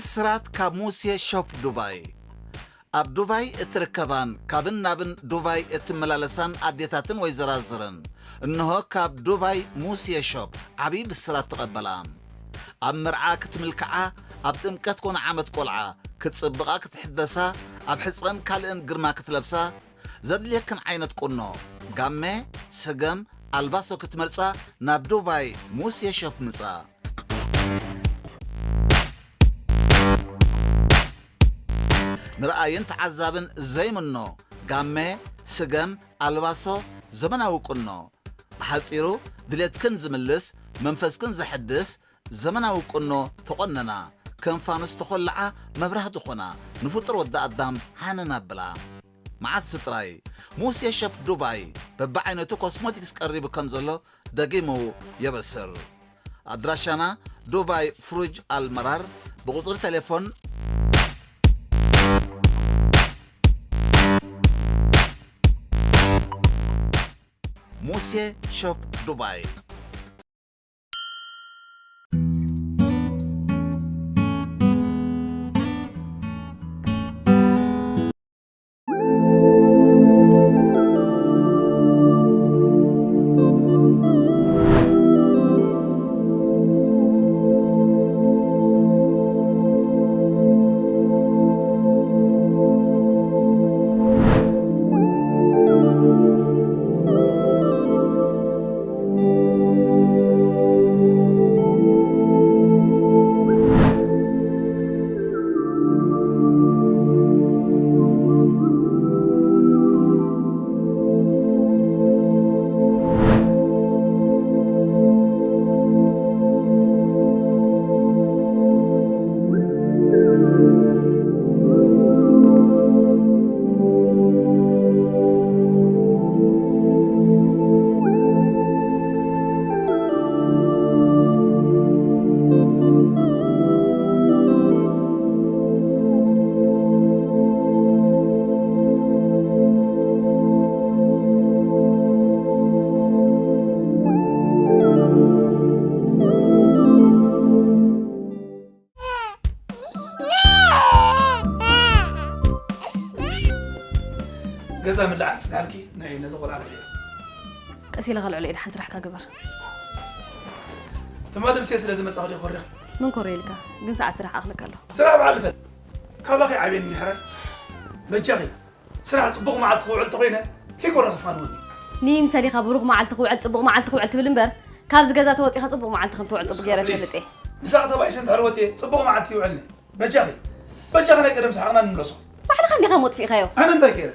ብስራት ካብ ሙሴ ሾፕ ዱባይ። ኣብ ዱባይ እትርከባን ካብን ናብን ዱባይ እትመላለሳን ኣዴታትን ወይዘራዝርን፣ እንሆ ካብ ዱባይ ሙሴ ሾፕ ዓብዪ ብስራት ተቐበላ። ኣብ መርዓ ክትምልክዓ፣ ኣብ ጥምቀት ኮነ ዓመት ቆልዓ ክትጽብቓ ክትሕደሳ፣ ኣብ ሕጸን ካልእን ግርማ ክትለብሳ፣ ዘድልየክን ዓይነት ቁኖ፣ ጋመ፣ ስገም፣ ኣልባሶ ክትመርጻ ናብ ዱባይ ሙሴ ሾፕ ምጻ። ንረኣይን ተዓዛብን ዘይምኖ ጋመ፣ ስገም፣ ኣልባሶ፣ ዘመናዊ ቁኖ። ብሓጺሩ ድሌትክን ዝምልስ፣ መንፈስክን ዘሐድስ ዘመናዊ ቁኖ ተቖነና። ከም ፋኑስ ተኾልዓ መብራህቲ ኾና፣ ንፍጡር ወዲ ኣዳም ሃነን ኣብላ። መዓስ ጥራይ ሙሴ ሸፕ ዱባይ በብዓይነቱ ኮስሞቲክስ ቀሪቡ ከም ዘሎ ደጊሙ የበስር። ኣድራሻና ዱባይ ፍሩጅ ኣልመራር፣ ብቁጽሪ ቴሌፎን ሙሴ ሾፕ ዱባይ። ገዛ ምልዓል ስጋልኪ ንዒ ነዚ ቆልዓ ልዕልዮ። ቀስ ኢለ ከልዕሎ እየ፣ ደሓን ስራሕካ ግበር። ትማሊ ምሴ ስለ ዝመጻኺ ድየ ኮሪኺ? መን ኮርየ ኢልካ? ግን ሰዓት ስራሕ ክኣኽለካ ኣለዎ። ስራሕ በዓል ፈል ካባኺ ዓብየኒ ሕራይ። በጃኺ ስራሕ ጽቡቕ መዓልቲ ክውዕል ተኾይነ ከይኮረኺ ፋንውኒ። ንይምሰል ኢኻ ብሩኽ መዓልቲ ክውዕል ጽቡቕ መዓልቲ ክውዕል ትብል እምበር፣ ካብዚ ገዛ ተወጺኻ ጽቡቕ መዓልቲ ከም ትውዕል ጽቡቕ ገይረ ፕሊስ። እፈልጥ እየ። ምሳኺ ተባኢሰ እንድሕር ወጺኤ ጽቡቕ መዓልቲ ይውዕልኒ። በጃኺ፣ በጃኺ ናይ ቀደም ሰሓቕና ንምለሶ። ባዕልኻ እንዲኻ ሞጥፊእኻዮ። ኣነ እንታይ ገይረ?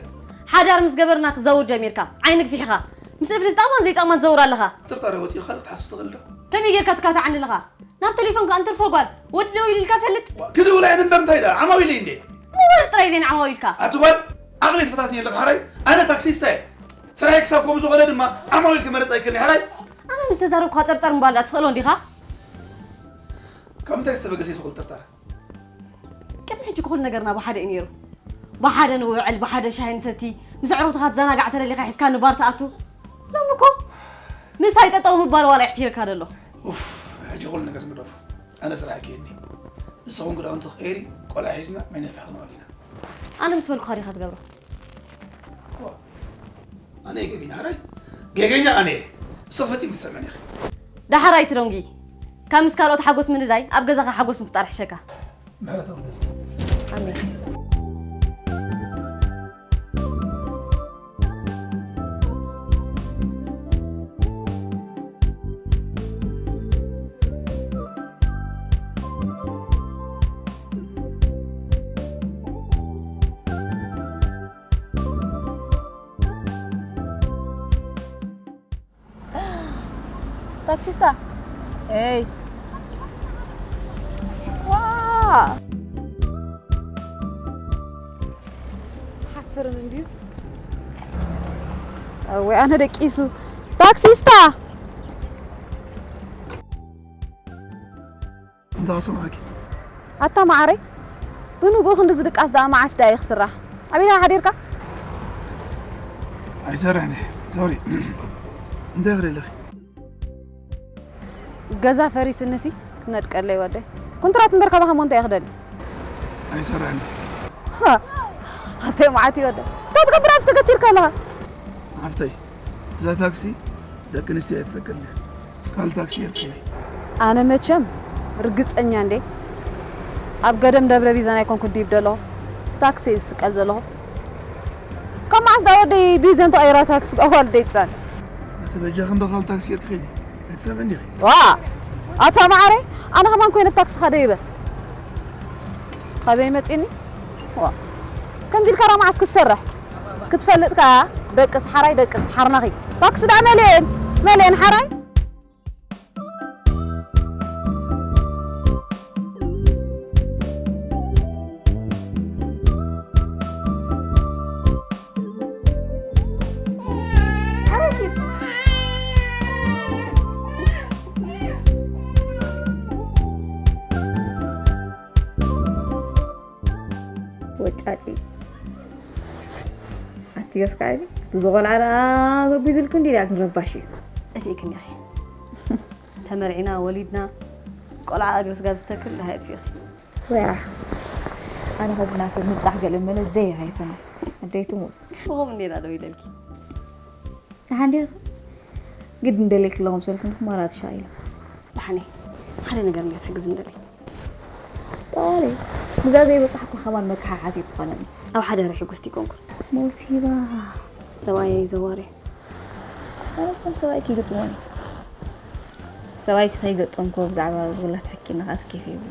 ሓዳር ምስ ገበርና ክትዘውር ጀሚርካ። ዓይኒ ግፊሕኻ። ምስ እፍሊ ዝጠቕማን ዘይጠቕማን ትዘውር ኣለኻ። ጥርጣረ ወፂኡ ካልእ ክትሓስብ ትኽእል ዶ? ከመይ ጌርካ ትካታዓኒ ኣለኻ? ናብ ቴሌፎን ከኣ እንትርፎ ጓል፣ ወዲ ደው ኢሉ ኢልካ ፈልጥ? ዋ፣ ክድውል ኣይነ እምበር እንታይ ደኣ? ዓማዊለይ እንዴ? ምውር ጥራይ ኢለኒ ዓማዊልካ። ኣቲ ጓል፣ ዓቕሊ ትፈታትኒ ኣለኻ ሓራይ? ኣነ ታክሲስታ እየ። ስራይ ክሳብ ከምኡ ዝኾነ ድማ ዓማዊል ክመርጽ ኣይክእልን እየ ሓራይ። ኣነ ምስ ተዛረብኩኻ ጸርጸር ምባል ደኣ ትኽእሎ እንዲኻ? ካብ ምንታይ ዝተበገሰ እዩ ዝኾነ ጥርጣረ? ቅድሚ ሕጂ ኩሉ ነገርና ብሓደ እዩ ነይሩ። ብሓደ ንውዕል፣ ብሓደ ሻሂ ንሰቲ፣ ምስ ኣዕሩኽትኻ ትዘናጋዕ ተደሊኻ ሒዝካኒ ባር ትኣቱ። ሎሚ እኮ ምሳይ ጠጠው ምባል ዋላ የሕፊርካ ደሎ። ኡፍ፣ ሕጂ ኩሉ ነገር ንግደፎ። ኣነ ስራሕ ይከየኒ። ንስኹም ክዳውንቲ ክቀይሪ፣ ቆልዓ ሒዝና መይነፍሕ ክንውዕል ኢና። ኣነ ምስ በልኩኻ ዲኻ ትገብሮ? ዋ፣ ኣነ እየ ገገኛ ሓራይ? ገገኛ ኣነ እየ። ንስኺ ፈጺምኪ ትሰምዕኒ ኢኺ። ዳሕራይ ትደንጉይ። ካብ ምስ ካልኦት ሓጎስ ምንዳይ ኣብ ገዛኻ ሓጎስ ምፍጣር ይሕሸካ። ምሕረት ኣውርደልኪ። ኣሜን። ታክሲስታ። ኤይ። ዋ! ሓፍርን እንድዩ። ወይ ኣነ ደቂሱ። ታክሲስታ! እንታይ ክሰምዓኪ? ኣታ መዓረይ፣ ብንግኡ ክንዲ ዝድቃስ ደኣ መዓስ ደኣ እዩ ክስራሕ? ኣበይ ደኣ ሓዲርካ? ኣይሰርሕን እየ። ሶሪ። እንታይ ክርኢ ኣለኺ? ገዛ ፈሪስንሲ ክትነድቀለይ ወደይ። ኩንትራት እምበር ካባኻ እሞ እንታይ እየ ክደሊ? ኣይሰርሕን። ኣተይ መዓት ይወደ እንታይ ትገብር ኣብዚ ተገቲርካ ኣለኻ? ሓፍተይ፣ እዛ ታክሲ ደቂ ኣንስትዮ እያ ትሰቅል እያ። ካልእ ታክሲ የርክብ። ኣነ መቸም ርግፀኛ እንዴ ኣብ ገደም ደብረ ቢዛን ኣይኮንኩ ዲብ ደለኹ ታክሲ እየ ዝስቀል ዘለኹ። ካብ መዓስ ዳ ወደይ ቢዘን ተቐይራ ታክሲ ኣዋልደይ ትፃን? እቲ በጃኺ እንዶ ካልእ ታክሲ የርክብ ኣይትሰብን ዲኺ? ዋ ኣታ መዓረይ ኣነ ከማን ኮይነ ብታክሲ ካደ ይበ ካበይ መፂኒ ዋ ከምዚ ኢልካ ዳ መዓስ ክትሰርሕ ክትፈልጥ ከኣ ደቅስ ሓራይ ደቅስ ሓርናኺ ታክሲ ዳ መሊኤን መሊኤን ሓራይ ወጫጭ ኣትዮ እስካ ኢሉ እቲ ዝቆልዓ ደኣ ጎቢዝልኩ እንዲ ደኣ ክንረባሽ እዩ። ጠፊእክኒ ኢኺ ተመርዒና ወሊድና ቆልዓ እግሪ ስጋብ ዝተክል ደሃ የጥፊእኺ ወያ ኣነ ከዚ ናሰብ ምብፃሕ ገለ መለ ዘይራይፈና ኣደይትሙ ብኸም እንዴና ደው ኢለልኪ ንሓንዲ ግድ እንደለይ ክለኹም ሰልፊ ምስ ማራት ሻ ኢለ ደሓኒ ሓደ ነገር እንዴት ሕግዝ እንደለይ ጣሪ ብዛ ዘይበፃሕኩ ከማን መከሓሓሲ ትኾነኒ ኣብ ሓደ ርሒ ጉስቲ ይኮንኩን ሙሲባ ሰብኣየ ይዘዋሪ ኣረኩም ሰብኣይ ከይገጥሞኒ ሰብኣይ ከይገጠምኮ ብዛዕባ ዝብላት ሕኪና ካስኬፍ ይብሉ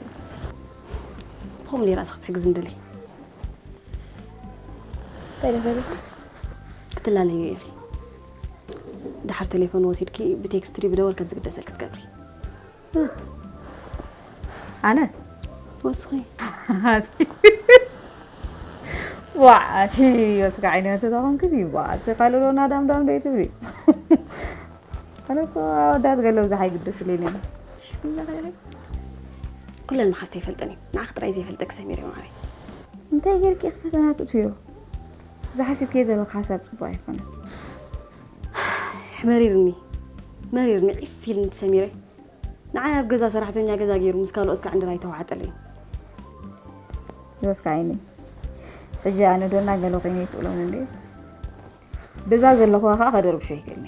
ብኸም ሌላ ስኽ ትሕግዝ እንደለይ እንታይ ደፈሪኹ ክትላለዩ ኢኺ ድሓር ቴሌፎን ወሲድኪ ብቴክስትሪ ብደወል ከም ዝግደሰል ክትገብሪ ኣነ ወስኺ ዋዓቲ ወስካ ዓይነት ተኾንክዚ ዋዓቲ ካልእ ዶ ናዳምዳም ዶ ትብሊ ኣነ እኮ ኣወዳት ገለ ብዙሕ ኣይግደስለይን እየ ኩለን መሓዝተ ይፈልጠን እዩ ንዓኺ ጥራይ ዘይፈልጠ ክሰሚር እዩ ማዕረይ እንታይ ጌርኪ ኢኺ ፈተና ትእትዮ ዝሓሲብክዮ ዘለኺ ሓሳብ ፅቡቅ ኣይኮነን መሪርኒ መሪርኒ ዒፍ ኢልኒ ተሰሚረ ንዓይ ኣብ ገዛ ሰራሕተኛ ገዛ ገይሩ ምስ ካልኦት ከዓ እንድራ ኣይተዋሓጠለይ ይወስካ ዓይኒ ሕጂ ኣነ ዶና ገለ ኮይነ ይትብሎም እንዴ በዛ ዘለኹዋ ከዓ ከደርብሾ ይክእልኒ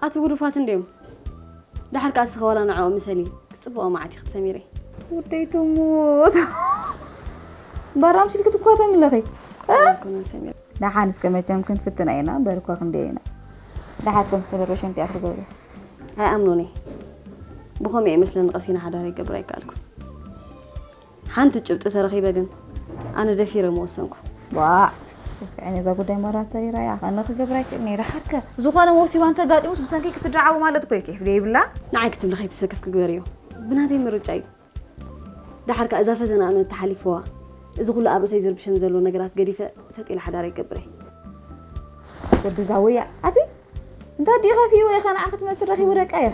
ኣቲ ጉዱፋት እንድዮም ደሓር ከዓ ስኸ ዋላ ንዕኦ ምሰሊ ክፅብቆ መዓት ክትሰሚረ ወደይ ትሙት እምበር ኣምሲልኪ ትኳተሚ ኣለኺ ሰሚረ ደሓን እስከ መቸም ክንፍትና ኢና እምበር እኳ ክንደይ ኢና ደሓር ከም ዝተደረሸ እንታይ ክትገብሪ ኣይኣምኑን እየ ብኸምኡ እየ መስለኒ ቀሲና ሓዳር ይገብር ኣይከኣልኩን ሓንቲ ጭብጢ ተረኺበ ግን ኣነ ደፊረ ምወሰንኩ ዋዕ እስኪ ዓይነ እዛ ጉዳይ መራት ተሪራ እያ ኣነ ክገብር ኣይክእል ነይረ ሓርከ ዝኾነ ወሲባ እንተጋጢሙስ ብሰንኪ ክትደዓው ማለት እኮ እዩ ኬፍ ዘይብላ ንዓይ ክትብሊ ከይትሰከፍ ክግበር እዮ ብናተይ ምርጫ እዩ ደሓር ከዓ እዛ ፈተና ኣመት ተሓሊፍዋ እዚ ኩሉ ኣብ ርእሰይ ዝርብሸን ዘሎ ነገራት ገዲፈ ሰጥ ኢለ ሓዳር ይገብረ ወዲ ዛወያ ኣቲ እንታ ዲኻ ፊወ ኢኻ ንዓ ክትመስል ረኺቡ ደቃ እያ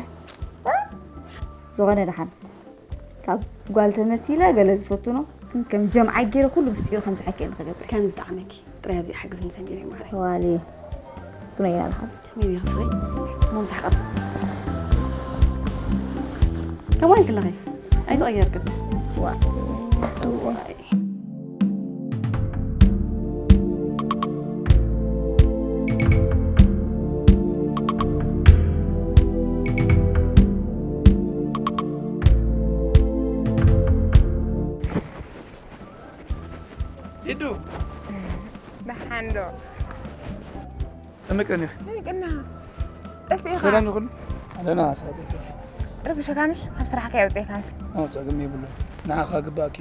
ዝኾነ ደሓን ካብ ጓል ተመሲለ ገለ ዝፈትኖ ግን ከም ጀምዓይ ገይረ ኩሉ ምስጢሩ ከም ዝሓኪ ንክገብር ከም ዝጠዓመኪ ጥራይ ኣብዚ ሓግዝኒ ሰሚረ ማዕረ ዋሊ ትመይና ኣለኻ ከመይ ዲኺ ስኺ ሞምሳሕ ቀብ ከማን ትለኺ ኣይተቐየርክን ዋ ሊዱ ደሓን ዶ ተመቀኒኺ ቅና ጠፊእኻ ሰላም ይኹን ኣለና ሳጠፊኺ ረብሸካንሽ ኣብ ስራሕካ የውፅእካንስ ጸገም የብሉ ንዓኻ ግባእኪ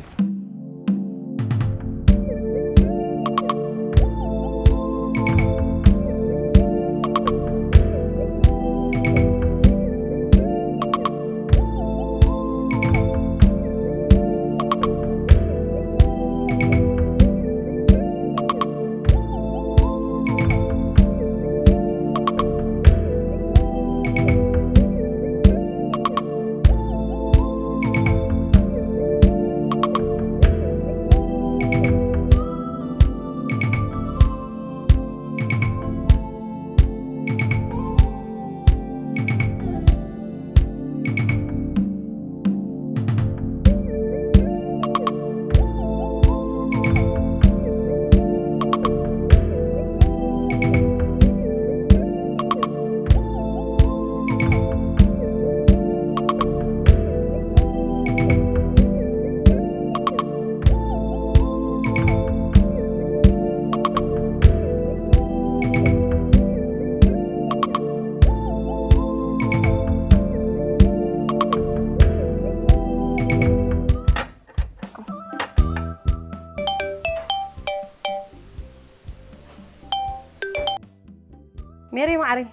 ሜሪ ማዕረይ።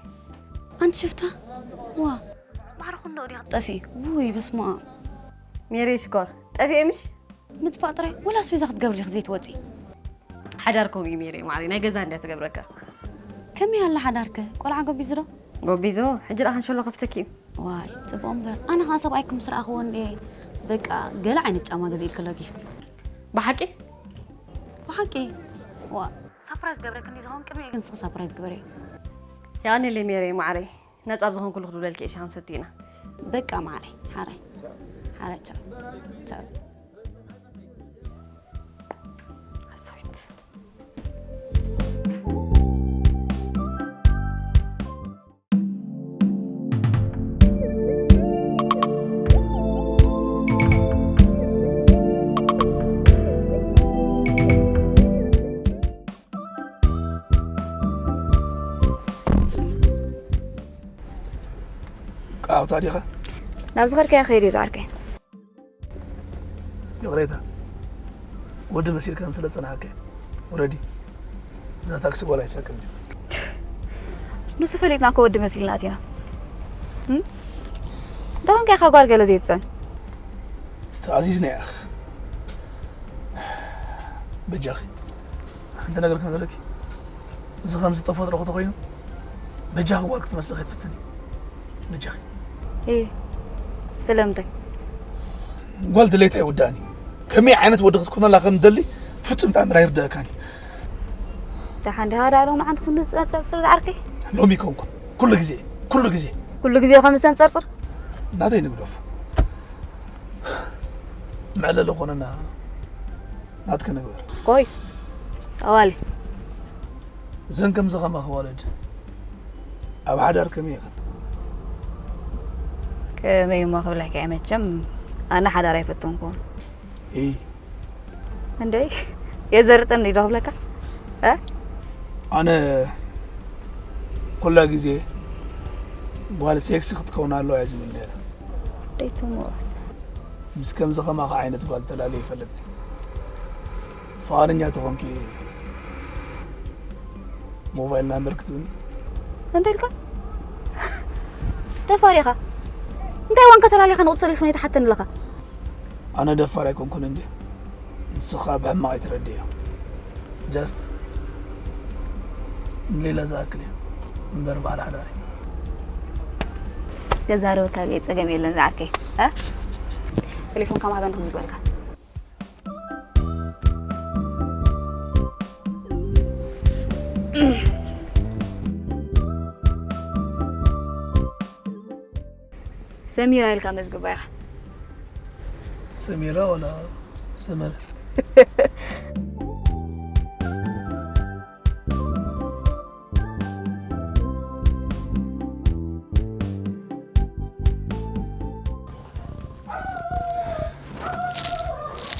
ኣንቲ ሽፍታ፣ ዋ፣ ማዕረ ኩንዶ ዲኻ ክትጠፍኢ? ውይ፣ በስመ ኣብ። ሜሪ ሽኮር፣ ጠፊኤ ምሽ? ምጥፋእ ጥራይ፣ ወላ ኣስቤዛ ክትገብሪ ዲኺ ዘይትወጺ? ሓዳር ከምኡ እዩ ሜሪ ማዕረይ፣ ናይ ገዛ እንድያ ትገብረካ። ከመይ ኣላ ሓዳርከ? ቆልዓ ጎቢዙ ዶ? ጎቢዙ፣ ሕጂ ደኣ ካንሸሎ ከፍተኪ እዩ። ዋይ፣ ጽቡቕ እምበር። ኣነ ኸኣ ሰብኣይኩም ምስ ረኣኽዎ እንድየ፣ በቃ፣ ገለ ዓይነት ጫማ ገዚእልኪ ኣለኹ ጊፍት። ብሓቂ? ብሓቂ? ዋ፣ ሳፕራይዝ ገብረኪ እንድዩ ዝኸውን፣ ቅድሚኡ ግን ንስኺ ሳፕራይዝ ግበርዮ። የቐንየለይ ሜሪ ማዕረይ፣ ነጻ ኣብ ዝኾንኩሉ ክድውለልኪ እየ፣ ሻሂ ክንሰቲ ኢና። በቃ ማዕረይ፣ ሓራይ። ሓራይ፣ ቻው። ቻው። ሓሳዊት። ቃውታ ዲኻ? ናብ ዝኸድካዮ ከይድ እዩ ዝዓርከይ። ይቕሬታ፣ ወዲ መሲልካ ከም ስለ ዝጸናሕካ። ውረዲ። እዛ ታክሲ ጓል ኣይትሰክም ድዩ? ንሱ ፈሊጥና እኮ ወዲ መሲልና ኣቲና። እም? እንታይ ኮንካ ኢኻ ጓል ገለ ዘይትጸን? ተኣዚዝና ኢኻ። በጃኺ፣ ሓንቲ ነገር ክነግረኪ። እዚ ከምዚ ተፈጥሮ ከተኮይኑ፣ በጃኺ ጓል ክትመስሊ ከይትፍትኒ። በጃኺ። እይ፣ ስለምንታይ? ጓል ድሌታ ይውዳእኒ። ከመይ ዓይነት ወዲ ክትኮነላ ከም ትደሊ ብፍጹም ተኣምር ኣይርዳእካኒ። ደሓን ዲኻ ደኣ ሎማዓንቲ ክንዲ ዝጸርጽር ዝዓርከይ? ሎሚ ይኮንኩን። ኩሉ ግዜ፣ ኩሉ ግዜ። ኩሉ ግዜ ከምዚ ተንጸርጽር? ናተይ ንግደፎ። መዕለሊ ኮነና ናትኪ ንግበር። ኮይስ፣ ጠዋሊ። እዘን ከምዚ ከማኺ ኣዋልድ ኣብ ሓዳር ከመይ ኢኽን? ከመይ እሞ ክብለካ እየ፣ መቸም ኣነ ሓዳር ኣይፈተንኩን። እይ። እንዴ፣ የዘርጥኒ ዶ ክብለካ? እ? ኣነ ኩላ ግዜ ጓል ሴክሲ ክትከውን ኣለዋ እየ ዝብል ነይረ። ደይ ትሞት። ምስ ከምዚ ከማኻ ዓይነት ጓል ተላልየ ይፈልጥን። ፍቓደኛ ተኾንኪ ሞባይል ናምበር ክትብኒ? እንታይ ኢልካ? ደፋር ኢኻ። እንታይ ዋንካ ተላሊኻ ንቑጽሪ ቴሌፎን ኣይትሓተኒ ኣለኻ? ኣነ ደፋር ኣይኮንኩን እንዴ? ንስኻ ብሕማቕ ኣይትረድዮ። ጃስት ንሌላ ዝኣክል እዩ እምበር በዓል ሓዳር እዩ። ገዛረበካ ብየ ጸገም የለን ዝዓርከይ። እ? ቴሌፎንካ ማህበን ክዝግበልካ። ሰሚራ ኢልካ መዝግባ ኢኻ። ሰሚራ ወላ ሰመረ?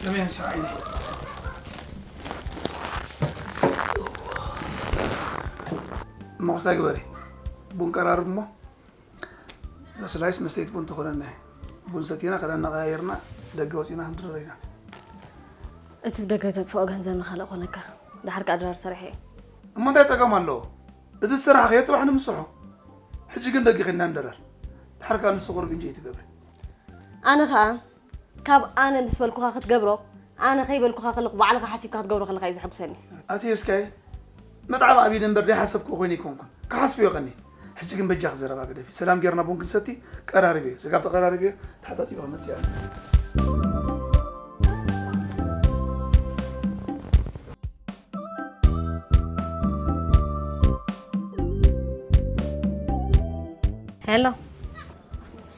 ከመይ ምሳዕ ኢለ። እሞ ክስታይ ግበሪ። ቡን ቀራርብ እሞ። እዛ ስላይስ መስተይት ቡን ትኾነና። ቡን ሰቲና፣ ክዳንና ቀያይርና፣ ደገ ወፂና ክንድረር ኢና። እቲ ብደገ ተጥፍኦ ገንዘብ ንኻልእ ኮነካ። ደሓር ከኣ ድራር ሰሪሐ እየ። እሞ እንታይ ጸገም ኣለዎ? እቲ ዝሰራሕኻዮ ጽባሕ ንምስሖ። ሕጂ ግን ደገ ኬድና ንደረር። ደሓር ከኣ ንሱ ቁሩብ ኢንጆይ ትገብሪ። ኣነ ኸኣ ካብ ኣነ ምስ በልኩኻ ክትገብሮ፣ ኣነ ከይበልኩኻ ከለኹ ባዕልኻ ሓሲብካ ክትገብሮ ከለኻ እዩ ዘሐጉሰኒ። ኣቲ እስካይ መጥዓም ኣቢነ እምበር ደይሓሰብክዎ ኮይነ ኣይኮንኩን። ክሓስብዮ ቀኒ። ሕጂ ግን በጃኺ ዘረባ ግደፊ። ሰላም ጌርና ቡን ክንሰቲ ቀራርብዮ። ስጋብ ተቐራርብዮ ተሓጻጺበ ክመጽእ እየ። ሄሎ።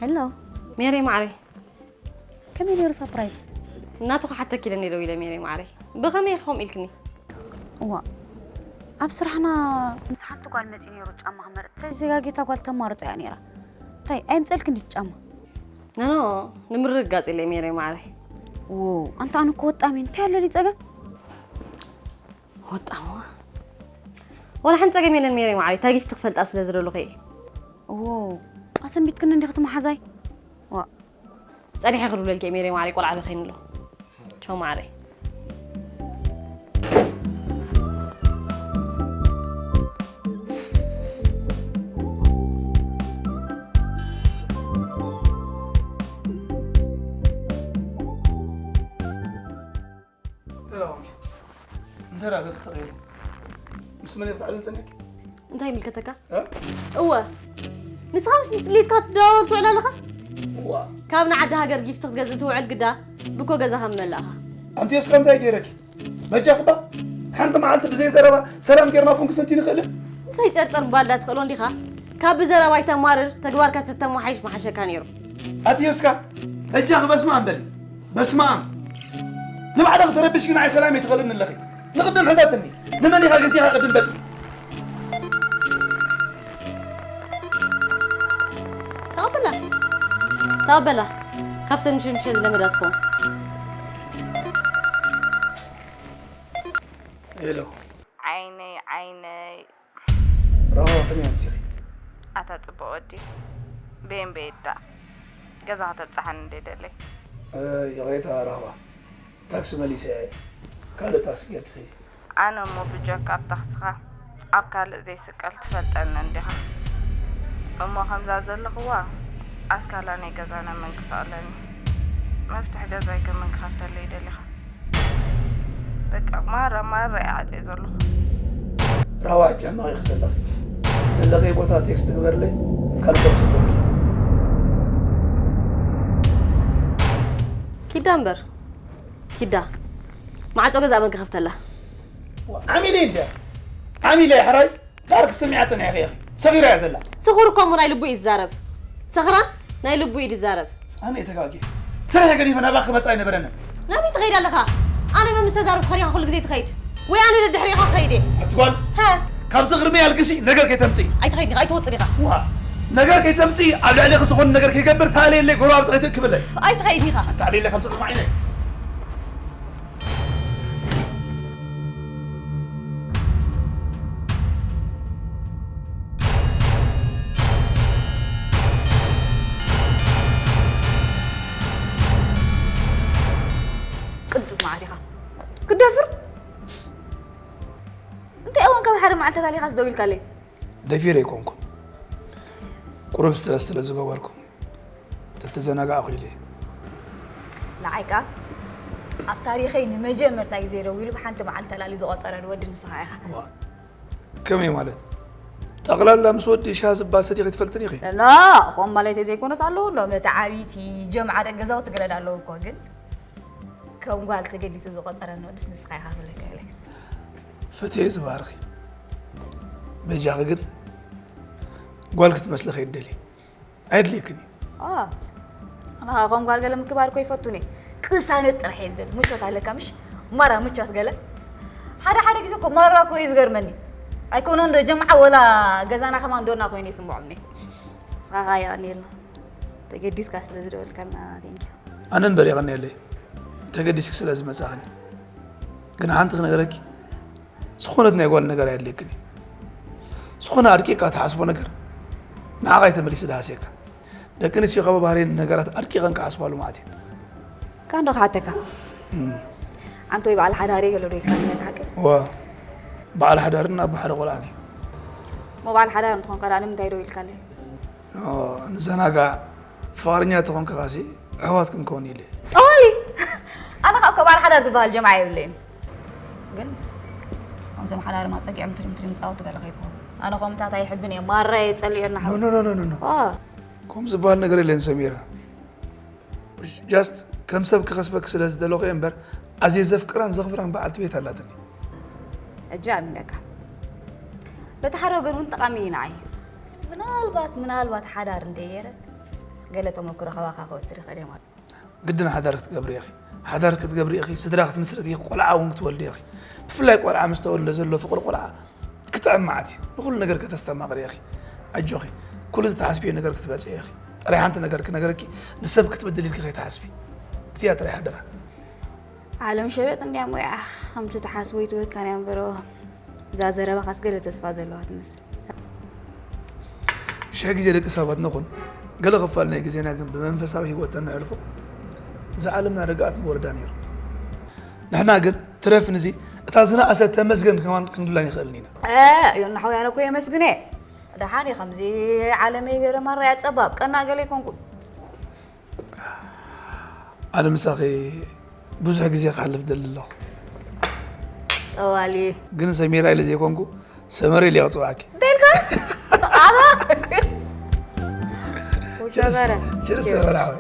ሄሎ። ሜሪ ማዕረይ። ከመይ ነይሩ ሳፕራይዝ? ናቱ ክሓተኪ ኢለ እየ ደዊለ ሜሪ ማዕረይ። ብኸመይ ኢኺ ከምኡ ኢልክኒ? እዋ፣ ኣብ ስራሕና ምስ ሓንቲ ጓል መፂኡ ነይሩ ጫማ ክመርፅ። እንታይ ዜጋ ጌታ ጓል ተማርፃ እያ ነይራ። እንታይ፣ ኣይምፀልክን ድዩ ጫማ? ኖ፣ ኖ፣ ንምርግጋፅ ኢለ ሜሪ ማዕረይ። ዎ፣ ኣንታ ኣነ እኮ ወጣም እየ። እንታይ ኣሎ ድዩ ፀገም? ወጣም፣ ዋ። ዋላ ሓንቲ ፀገም የለን ሜሪ ማዕረይ። እታ ጊፍቲ ክፈልጣ ስለ ዝደለኹ እየ። ዎ፣ ኣሰንቢትክኒ እንዲኺ እቲ መሓዛይ። ዋ። ጸኒሐ ክድውለልኪ እየ ሜሪ ማዕረይ፣ ቆልዓ በኸይኒ ኣሎ። ቻው ማዕረይ። እንተ ደኣ ገጽኪ ተቐይሩ፣ ምስ መን ኢኺ ተዕልሊ ጸኒሕኪ? እንታይ ይምልከተካ? እወ፣ ንስኻ ምስ ምጽሊትካ ትደዋወል ትውዕል ኣለኻ? እዋ፣ ካብ ንዓዲ ሃገር ጊፍቲ ክትገዝእ ትውዕል ግዳ ብኮ ገዛኻ ምመላእኻ። ኣንቲ እስከ እንታይ ገይረኪ? በጃኽባ፣ ሓንቲ መዓልቲ ብዘይ ዘረባ ሰላም ጌርና ቡን ክሰቲ ንኽእልን? ምሳይ ጸርጸር ምባል ዳ ትኽእሎ እንዲኻ? ካብ ብዘረባ ኣይተማርር፣ ተግባርካ ተተመሓይሽ ምሓሸካ ነይሩ። ኣቲ እስካ፣ በጃኺ በስመኣም በሊ። በስመኣም። ንባዕልኺ ተረቢሽኪ ንዓይ ሰላም ኣይትኽእልኒ ኣለኺ። ንቕድም ሕተትኒ። ንመን ኢኻ ገዚእኻ ቅድም በሊ። ተቐበላ። ተቐበላ። ካብተን ምሽምሸ ዝለመዳ ትኸውን። ሄሎ። ዓይነይ ዓይነይ ራህዋ ከመይ ኣምሲኺ? ኣታ ጽቡቕ ወዲ ቤን ቤዳ ገዛ ከተብጽሓኒ እንደ ደለይ ይቕሬታ ራህዋ ታክሲ መሊሰ እየ ካልእ ታክሲ ጌርኪ ኺዲ። ኣነ እሞ ብጀካ ኣብ ታክስኻ ኣብ ካልእ ዘይስቀል ትፈልጠኒ እንዲኻ እሞ ከምዛ ዘለኽዋ ኣስካላ ናይ ገዛና መን ክሰቕለኒ መፍትሒ ገዛይ ከመን ክኸፍተለይ ደሊኻ በቃ ማራ ማራ እየ ዓፅየ ዘለኹ። ራህዋ ሕጂ ሕማቕ ኢኺ ዘለኺ። ዘለኽዮ ቦታ ቴክስት ግበርለይ ካልእ ሰብ ክስደልኪ። ኪዳ እምበር ኪዳ ማዕፆ ገዛ መን ክኸፍተላ? ዓሚለ እንድያ ዓሚለ ሕራይ ዳር ክስምዕያ ጸኒሐ ኢኺ። ሰኺራ እያ ዘላ። ስኹር እኮ እሞ ናይ ልቡ እዩ ዝዛረብ። ሰኽራን ናይ ልቡ እዩ ዝዛረብ። ኣነ እየ ተጋግየ። ስርሐይ ገዲፈ ናባኺ ክመጽእ ኣይነበረንን። ናበይ ትኸይድ ኣለኻ? ኣነ መምስ ተዛረብኩ ኸዲኻ ኩሉ ግዜ ትኸይድ? ወይ ኣነ ደድሕሪኻ ክኸይድ እየ? ኣቲ ጓል፣ ሃ፣ ካብዚ ቅድሚ ኣልግሲ ነገር ከይተምጽኢ። ኣይትኸይድ ኢኻ፣ ኣይትወጽእን ኢኻ። ዋ፣ ነገር ከይተምጽኢ ኣብ ልዕሌኺ ዝኾነ ነገር ከይገብር ተኣልየለይ ጎረባብቲ ከይትእክብለይ። ኣይትኸይድ ኢኻ። ኣታ ኣልየለይ ካብ ዘጥፋ ዓይነይ። ቅልጡፍ መዓት ኢኻ ክትደፍር እንታይ እዋን ካብ ሓደ መዓልቲ ተታሊኻስ ደው ኢልካለይ ደፊረ ኣይኮንኩን ቁሩብ ስትረስ ስለ ዝገበርኩ ተተዘናጋዕኹ ኢለ እየ ንዓይ ከኣ ኣብ ታሪኸይ ንመጀመርታ ግዜ ደዊሉ ብሓንቲ መዓልቲ ተላልዩ ዝቖጸረኒ ወዲ ንስኻ ኢኻ። ከመይ ማለት? ጠቕላላ ምስ ወዲ ሻሂ ዝበሃል ሰቲኺ ኣይትፈልጥን ኢኺ? ላ፣ ከምኡ ማለተይ ዘይኮነስ ኣለዉ ኣለዉ። እቲ ዓብይቲ ጀምዓ ደቂ ገዛውቲ ገለ ዶ ኣለዉ እኮ፣ ግን ከም ጓል ተገዲሱ ዝቖጸረኒ ወድስ ንስኻ ኢኻ ክብለካ እየ። ፍትሒ ዝባርኺ። በጃኺ ግን ጓል ክትመስሊ ከይትደልዪ። ኣየድልየክን እዩ። ኣነ ከዓ ከም ጓል ገለ ምክባር እኮ ይፈቱን እየ። ቅሳነት ጥራሕ እየ ዝደሊ። ምቾት ኣለካ ምሽ? ማራ ምቾት ገለ ሓደ ሓደ ግዜ እኮ ማራ እኮ እዩ ዝገርመኒ። ኣይኮነን ዶ ጀምዓ ወላ ገዛና ከማን ዶና ኮይኑ ይስምዖምኒ። ንስኻ ከዓ የቐንየልና ተገዲስካ ስለ ዝደወልካልና ቴንኪዩ። ኣነ እምበር የቐንየለይ ተገዲስኪ ስለ ዝመጻኽኒ። ግን ሓንቲ ክነግረኪ ዝኾነት ናይ ጓል ነገር ኣየድልየክን እዩ። ዝኾነ ኣድቂቕካ ትሓስቦ ነገር ንዓኻ እዩ ተመሊሱ ዝሃስየካ። ደቂ ኣንስትዮ ካብ ባህርየን ነገራት ኣድቂቐን ክሓስባሉ መዓት እየን። ካብ እንዶ ክሓተካ ኣንቲ ወይ በዓል ሓዳር እየ ገለ ዶ ኢልካ ነካ ሓቂ? እወ በዓል ሓዳርን ኣቦ ሓደ ቆልዓን እየ። እሞ በዓል ሓዳር እንትኾንካ ደኣ ንምንታይ ደው ኢልካለይ? ንዘናጋዕ ፍቕረኛ ተኾንካ ኸሲ ኣሕዋት ክንከውን ኢለ። ጠዋሊ! ኣነ ካብ እኮ በዓል ሓዳር ዝበሃል ጀምዓ የብለይን። ግን ከምዞም ሓዳርማ ጸጊዖም ትሪም ትሪም ጻወቱ ገለ ከይትኾኑ። ኣነ ከምታት ኣይሕብን እየ፣ ማራ እየ ጸልዮ እናሓው። ኖ ኖ ኖ ኖ። ኦ። ከምኡ ዝበሃል ነገር የለን ሰሚራ። ጃስት ከም ሰብ ክኸስበኪ ስለ ዝደለኹ እየ እምበር ኣዝየ ዘፍቅራን ዘኽብራን በዓልቲ ቤት ኣላትኒ። ሕጂ ኣሚነካ። በቲ ሓደ ወገን እውን ጠቓሚ እዩ ንዓይ። ምናልባት ምናልባት ሓዳር እንተየረ ገለ ተመክሮ ካባኻ ክወስድ ይኽእል እየ ማለት እዩ። ግድን ሓዳር ክትገብሪ ኢኺ። ሓዳር ክትገብሪ ኢኺ፣ ስድራ ክትምስርቲ ኢኺ፣ ቆልዓ እውን ክትወልዲ ኢኺ። ብፍላይ ቆልዓ ምስ ተወልደ ዘሎ ፍቕሪ ቆልዓ ክጥዕም መዓት እዩ። ንኹሉ ነገር ከተስተማቕሪ ኢኺ። ኣጆኺ፣ ኩሉ ዝትሓስብዮ ነገር ክትበጽሒ ኢኺ። ጥራይ ሓንቲ ነገር ክነግረኪ፣ ንሰብ ክትበድሊ ኢልኪ ከይትሓስቢ። እቲኣ ጥራይ ሓደራ። ዓለም ሸበጥ እንድያ እሞ ያኣኽ ከምቲ ትሓስቦ ይትበካን እያ እምበሮ እዛ ዘረባኻስ ገለ ተስፋ ዘለዋ ትመስል። ሽሕ ግዜ ደቂ ሰባት ንኹን፣ ገለ ክፋል ናይ ግዜና ግን ብመንፈሳዊ ህይወት ተነሕልፎ፣ እዛ ዓለምና ርግኣት ምወረዳ ነይሩ። ንሕና ግን ትረፍ ንዚ እታ ዝነኣሰት ተመስገን ከማን ክንብላ ኣይንኽእልን ኢና። እ፣ ዮና ሓውያ ኣነ እኮ የመስግን እየ። ደሓን እየ ከምዚ ዓለመይ ገለ ማራ እያ ጸባብ፣ ቀናእ ገለ ኣይኮንኩን። ኣነ ምሳኺ ብዙሕ ግዜ ክሓልፍ ደሊ ኣለኹ። ጠዋሊ ግን ሰሚራ ኢለ ዘይኮንኩ ሰመረ ኢለ ክፅዋዕኪ። እንታይ ኢልካ? ኣባ ወሸበረ ችርስ ሰመራዊ።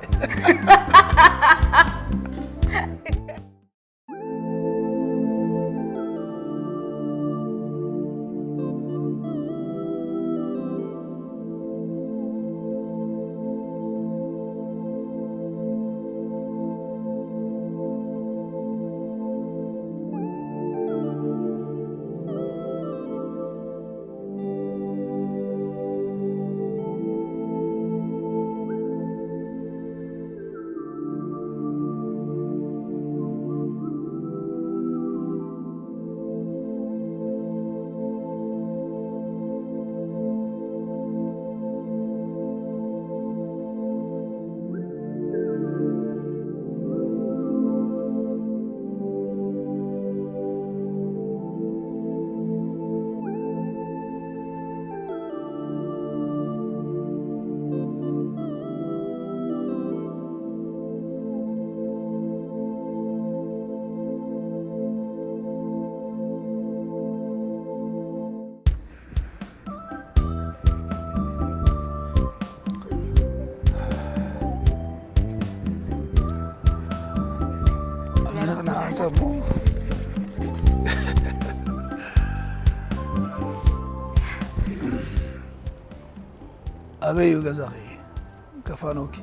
ኣበይ እዩ ገዛኺ? ከፋኖኪ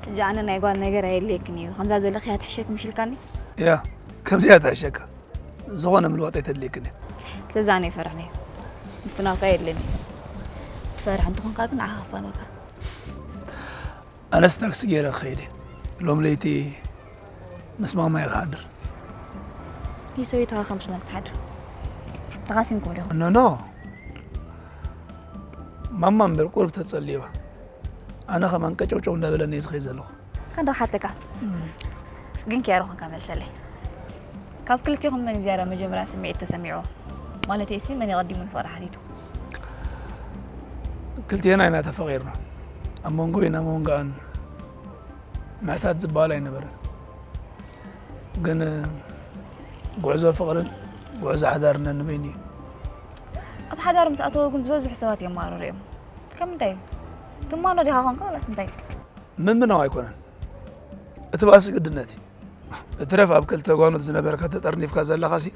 ሕጂ ኣነ ናይ ጓል ነገር ኣየድልየክን እዩ። ከምዛ ዘለኽያ ትሕሸክ ምሽልካኒ? ያ ከምዚኣ ትሕሸካ ዝኾነ ምልዋጥ ኣይተድልየክን እያ። ስለዚ ኣነ ይፈርሕ ነይ ምፍናውካ የለን እዩ። ትፈርሕ እንተኾንካ ግን ንዓኻ ክፋኖካ። ኣነስ ታክሲ ገይረ ክኸይድ እየ። ሎም ለይቲ ምስ ማማይ ክሓድር። ይሰበይትኻ ከም ሽመን ትሓድር ተኻሲምኩም ዲኹም? ኖ ኖ ማማ እምበር ቁርብ ተጸልይዋ። ኣነ ከማን ቀጨውጨው እንዳበለኒ እየ ዝኸይድ ዘለኹ። ከንዶ ሓተካ ግን ኪያሮ ኾንካ መልሰለይ። ካብ ክልቲኹም መን ዝያዳ መጀመርያ ስምዒት ተሰሚዕዎ? ማለት ሲ መን የቐዲሙ ንፍቕሪ ሓቲቱ? ክልቴና ኢና ተፈቒርና። ኣብ መንጎ ኢና መንጎኣን ምዕታት ዝበሃል ኣይነበረን። ግን ጉዕዞ ፍቕርን ጉዕዞ ሓዳርነን ንበይኑ እዩ። ኣብ ሓዳር ምስ ኣተወ ግን ዝበዝሑ ሰባት የማርሩ እዮም። ከምንታይ እዩ? ትማኖ ዲኻ ኾንካ ዋላስ እንታይ? ምምናው ኣይኮነን። እቲ ባእሲ ግድነት እዩ። እትረፍ ኣብ ክልተ ጓኖት ዝነበርካ ተጠርኒፍካ ዘለኻሲ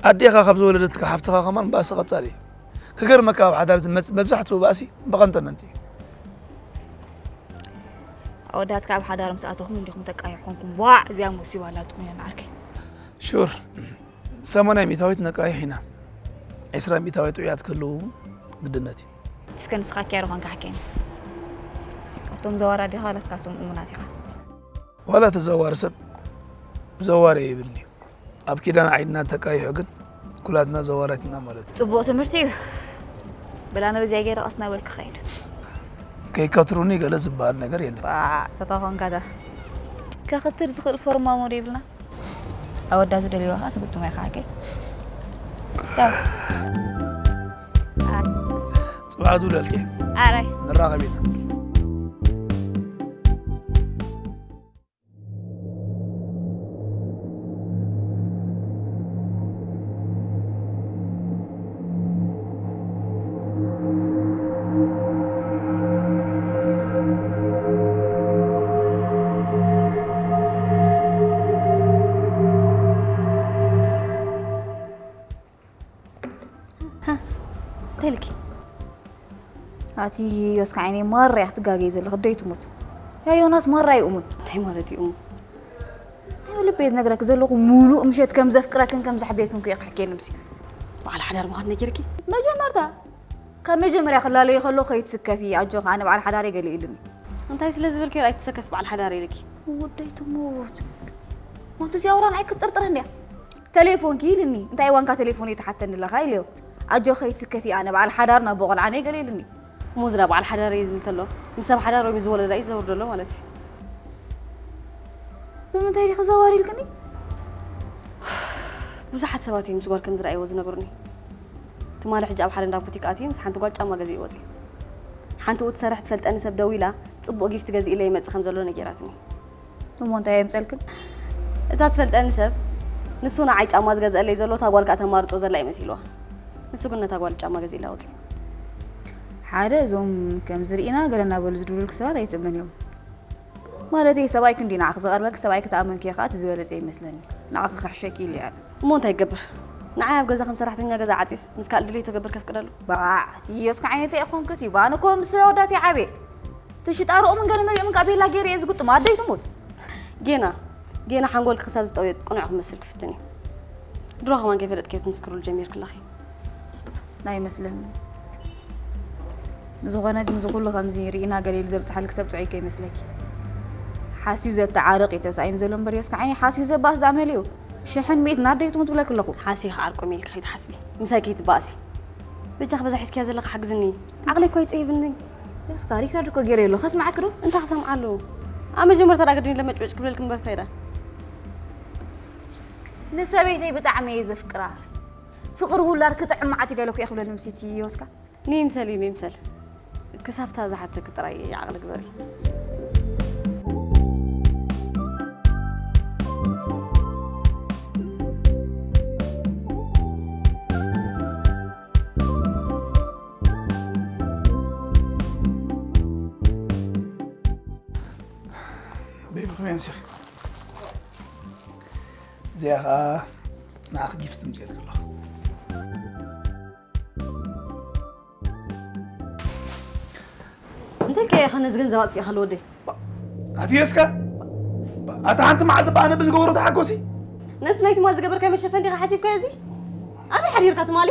ኣዴኻ ካብ ዝወለደትካ ሓፍትኻ ከማን ባእሲ ቀጻሊ እዩ። ክገርመካ ኣብ ሓዳር ዝመጽእ መብዛሕትኡ ባእሲ ብቐንጠመንጢ እዩ። ኣወዳትካ ኣብ ሓዳር ምስ ኣተኹም እንዲኹም ተቃይሖንኩም ዋዕ እዚኣ መሲባ ኣላ ጥሙያ ንዓርከይ። ሹር ሰማንያ ሚእታዊት ነቃይሕ ኢና። ዕስራ ሚእታዊት ጥዑያት ክህልዉ ግድነት እዩ። እስከ ንስኻ ኪያሮ ኾንካ ሓኬኒ ካብቶም ዘዋራ ዲኻ ዋላስ ካብቶም እሙናት ኢኻ? ዋላ ተዘዋሪ ሰብ ዘዋሪ ይብልኒ ኣብ ኪዳን ዓይድና ተቃይሑ ግን ኩላትና ዘዋራት ኢና ማለት እዩ። ጽቡቕ ትምህርቲ እዩ። ብላ ነበዚያ ገይረ ቀስ እናበልክ ኸይድ። ከይከትሩኒ ገለ ዝበሃል ነገር የለን። ባዕ ተታኾንካታ ከኽትር ዝኽእል ፎርማሞ ዶ ይብልና? ኣወዳት ዝደልይዋ ከዓ ትግጥሞ ኢኻ ሓቀይ። ቻው። ጽባሕ ዝውለልኪ ኣራይ ንራኸብ ኢና። እንታይ ኢልኪ? ኣቲ ዮስካ ዓይነይ ማራ እያ ክትጋገይ ዘለኺ ደይ ትሙት። ያ ዮናስ ማራ እዩ እሙን። እንታይ ማለት እዩ እሙን? ናይ ልበይ ዝነግረኪ ዘለኹ ሙሉእ ምሸት ከም ዘፍቅረክን ከም ዘሕብየክን ኩ ክሕኬ ንምሲ። በዓል ሓዳር ምዃን ነጊርኪ? መጀመርታ ካብ መጀመርያ ክላለዩ ከሎ ከይትስከፊ ኣጆኺ ኣነ በዓል ሓዳር ገለ ኢሉኒ። እንታይ ስለ ዝበልኪ ኣይትሰከፊ በዓል ሓዳር ኢልኪ? ወደይ ትሙት። ማንቱ እዚኣ ወላ ንዓይ ክትጥርጥረኒ እያ። ተሌፎንኪ ኢልኒ እንታይ ዋንካ ተሌፎን ይትሓተኒ ኣለኻ ኢልዮ ኣጆ ከይትስከፊ ኣነ በዓል ሓዳር ናብ ቦቆልዓነ ገለ ኢልኒ እሞ ዝና በዓል ሓዳር እየ ዝብል ተሎ ምስ ሰብ ሓዳር ወይ ምስ ዝወለዳ እዩ ዘውርደሎ ማለት እዩ ብምንታይ ዲኺ ዘዋር ኢልክኒ ብዙሓት ሰባት እዮም ምስ ጓል ከም ዝረኣይዎ ዝነግሩኒ ትማሊ ሕጂ ኣብ ሓደ እንዳ ቡቲክ ኣትዩ ምስ ሓንቲ ጓል ጫማ ገዚኡ ወፂ ሓንቲ ኡ ትሰርሕ ትፈልጠኒ ሰብ ደዊላ ፅቡቅ ጊፍት ገዚእለ ይመፅእ ከም ዘሎ ነጊራትኒ እሞ እንታይ የምፀልክን? እታ ትፈልጠኒ ሰብ ንሱ ንዓይ ጫማ ዝገዝአለይ ዘሎ እታ ጓል ከኣ ተማርጾ ዘላ ይመሲልዋ። ንሱ ግን ነታ ጓል ጫማ ገዚእላ ወጺኡ። ሓደ እዞም ከምዚ ርኢና ገለ እናበሉ ዝድውሉልኪ ሰባት ኣይትእመንዮም። ማለተይ ሰብኣይኪ እንዲ ንዓኺ ዝቐርበኪ ሰብኣይኪ ተኣመንክዮ ከኣ እቲ ዝበለጸ ይመስለኒ። ንዓኺ ክሕሸኪ ኢሉ እየ ኣነ። እሞ እንታይ ይገብር? ንዓይ ኣብ ገዛ ከም ሰራሕተኛ ገዛ ዓጽዩስ ምስ ካልእ ድሌት ተገብር ከፍቅደሉ? ባዕ፣ እቲ ዮስካ ዓይነተይ ኢኹንክት እዩ። ኣነ እኮ ምስ ኣወዳት እየ ዓብየ። ትሽጣርኦም ገለ መሊኦም ካብ ቤላ ገይረ እየ ዝግጥሙ። ኣደይ ትሙት። ጌና፣ ጌና ሓንጎልኪ ክሳብ ዝጠውየ ቅኑዕ ክመስል ክፍትን እዩ። ድሮ ከማን ከይፈለጥክዮ ክትምስክርሉ ጀሚርኪ ኣለኺ። ናይ መስለኒ። ብዝኾነ ግን እዚ ኩሉ ከምዚ ርኢና ገለ ኢሉ ዘብጽሓልኪ ሰብ ጥዑይ ከይመስለኪ። ሓስዩ ዘተዓርቕ እዩ ተሳኢኑ ዘሎ እምበር ዮስካ ዓይኒ ሓስዩ ዘባእስ ደኣ መሊኡ። ሽሕን ሚእትን ኣደይ ትሙት ብለኪ ኣለኹ። ሓስየ ክዓርቆም ኢልኪ ከይትሓስቢ። ምሳይ ከይትባእሲ። በጃኺ በዛ ሒዝክያ ዘለኺ ሓግዝኒ። ዓቕለይ እኮ ይጸይብኒ። ዮስካ ሪከርድ እኮ ገይረ ኣሎ። ከስምዓኪ ዶ? እንታይ ክሰምዓሉ? ኣብ መጀመርታ ደኣ ገዲኒ ለመጭመጭ ክብለልኪ እምበር እንታይ ደኣ? ንሰበይተይ ብጣዕሚ እየ ዘፍቅራ። ፍቕሪ ውላድ ክጥዕም መዓት እዩ ገለ እኮ እየ ክብለኒ ምስቲ ዮስካ። ንይምሰል እዩ ንይምሰል። ክሳብታ ዝሓተኪ ጥራይ ዓቕሊ ግበሪ። ቤቢ፣ ከመይ ኣምሲኺ? እዚኣ ኸኣ ንዓኺ ጊፍት ምፅኤልኪ ኣለኹ። እንታይ ኢልካዮ ኢኻ ነዚ ገንዘብ ኣጥፊእካሉ ወደይ? ኣቲ ዮስካ፣ ኣታ ሓንቲ መዓልቲ ብኣነ ብዝገበሮ ተሓጎሲ። ነቲ ናይ ትማሊ ዝገበርካዮ መሸፈኒ ዲኻ ሓሲብካዮ እዚ? ኣበይ ሓዲርካ ትማሊ?